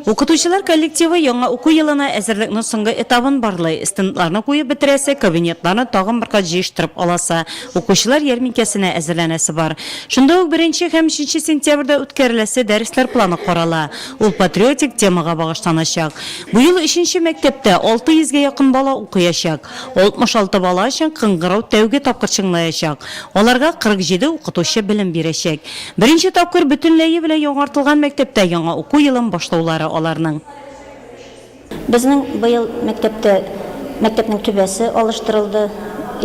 Укытучылар коллективы яңа уку елына әзерлекнең соңгы этабын барлый, стендларны куеп бетерәсе, кабинетларны тагын бер кат җыештырып аласы, укучылар ярминкәсенә әзерләнәсе бар. Шунда ук беренче һәм өченче сентябрьдә үткәреләсе дәресләр планы карала, ул патриотик темага багышланачак. Быел өченче мәктәптә 600 гә якын бала укыячак. 66 бала өчен кыңгырау тәүге тапкыр чыңлаячак. Аларга 47 укытучы белем бирәчәк. Беренче тапкыр бөтенләе белән яңартылган мәктәптә яңа уку елын башлаулары аларның. Безнең быел мәктәптә мәктәпнең түбәсе алыштырылды,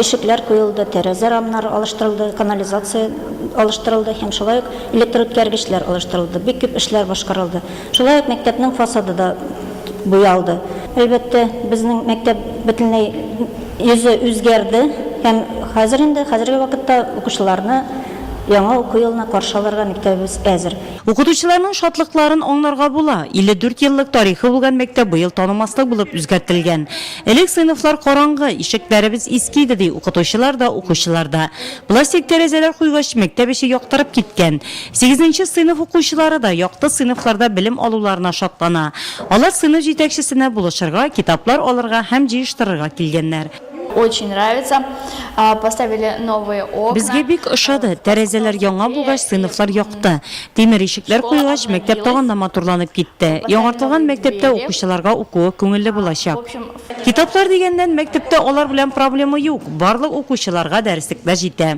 ишекләр куелды, тәрәзә рамнары алыштырылды, канализация алыштырылды һәм шулай ук электрүткәргечләр алыштырылды. Бик күп эшләр башкарылды. Шулай ук мәктәпнең фасады да буялды. Әлбәттә, безнең мәктәп бөтенләй йөзе үзгәрде һәм хәзер инде, хәзерге вакытта укучыларны яңа уку елына каршы алырга мәктәбебез әзер. Укытучыларның шатлыкларын аңларга була. 54 еллык тарихы булган мәктәп быел танымаслык булып үзгәртелгән. Элек сыйныфлар караңгы, ишекләребез иске иде, ди укытучылар да, укучылар да. Пластик тәрәзәләр куйгач, мәктәп эче яктырып киткән. Сигезенче сыйныф укучылары да якты сыйныфларда белем алуларына шатлана. Алар сыйныф җитәкчесенә булышырга, китаплар алырга һәм җыештырырга килгәннәр. Очень нравится. Поставили новые окна. Безгә бик ошады. Тәрәзәләр яңа булгач, сыйныфлар якты. Тимер ишекләр куйгач, мәктәп тагын да матурланып китте. Яңартылган мәктәптә укучыларга укуы күңелле булачак. Китаплар дигәннән, мәктәптә алар белән проблема юк. Барлык укучыларга дәреслекләр җитә.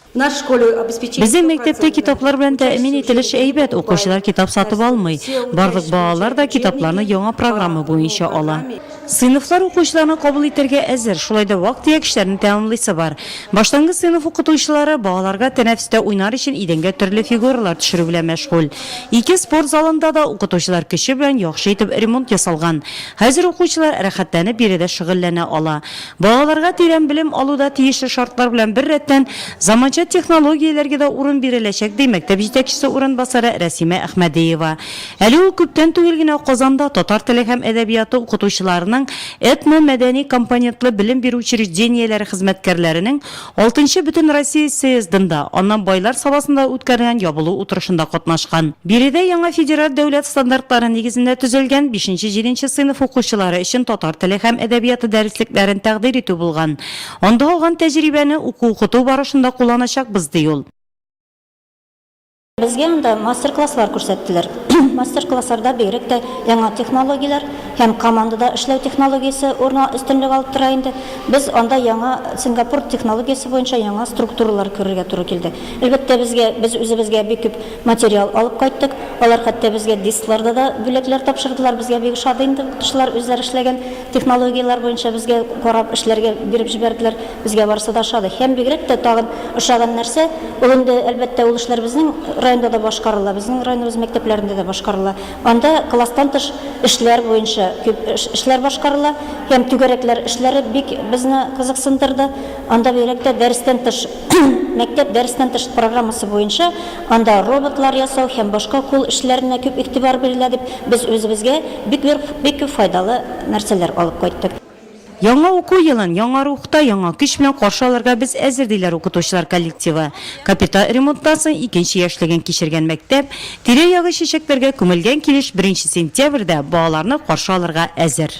Безнең мәктәптә китаплар белән тәэмин ителеш әйбәт, укучылар китап сатып алмый. Барлык балалар да китапларны яңа программа буенча ала. Сыйныфлар укучыларны кабул итәргә әзер, шулай да вак-төяк эшләрне тәмамлыйсы бар. Башлангыч сыйныф укытучылары балаларга тәнәфестә уйнар өчен идәнгә төрле фигуралар төшерү белән мәшгуль. Ике спорт залында да укытучылар көче белән яхшы итеп ремонт ясалган. Хәзер укучылар рәхәтләнеп биредә шөгыльләнә ала. Балаларга тирән белем алуда тиешле шартлар белән беррәттән, заманча технологияләргә дә урын биреләчәк, ди мәктәп җитәкчесе урынбасары Рәсимә Әхмәдиева. Әле ул күптән түгел генә Казанда татар теле һәм әдәбияты укытучыларының этно-мәдәни компонентлы белем бирү учреждениеләре хезмәткәрләренең Алтынчы Бөтенроссия съездында, аннан Байлар Сабасында үткәрелгән ябылу утырышында катнашкан. Биредә яңа федераль дәүләт стандартлары нигезендә төзелгән бишенче-җиденче сыйныф укучылары өчен татар теле һәм әдәбияты дәреслекләрен тәкъдир итү булган. Анда алган тәҗрибәне уку-укыту барышында кулланачакбыз, ди ул. Безгә анда мастер-класслар күрсәттеләр. Мастер-классларда бигрәк тә яңа технологияләр һәм командада эшләү технологиясе урын өстенлек алып тора инде. Без анда яңа Сингапур технологиясе буенча яңа структуралар күрергә туры килде. Әлбәттә, безгә, без үзебезгә бик күп материал алып кайттык. Алар хәтта безгә дискларда да бүләкләр тапшырдылар. Безгә бик ошады инде, укытучылар үзләре эшләгән технологияләр буенча безгә карап эшләргә биреп җибәрделәр. Безгә барысы да ошады. Һәм бигрәк тә тагын ошаган нәрсә, ул инде, әлбәттә, ул эшләр безнең районда да башкарыла, безнең районыбыз мәктәпләрендә дә башкарыла. Анда класстан тыш эшләр буенча күп эшләр башкарыла һәм түгәрәкләр эшләре бик безне кызыксындырды. Анда бигрәк тә дәрестән тыш, мәктәп дәрестән тыш программасы буенча анда роботлар ясау һәм башка кул эшләренә күп игътибар бирелә дип, без үзебезгә бик бик күп файдалы нәрсәләр алып кайттык. Яңа уку елын яңа рухта, яңа көч белән каршы алырга без әзер, диләр укытучылар коллективы. Капиталь ремонттан соң икенче яшьлеген кичергән мәктәп, тирә-ягы чәчәкләргә күмелгән килеш беренче сентябрьдә балаларны каршы алырга әзер.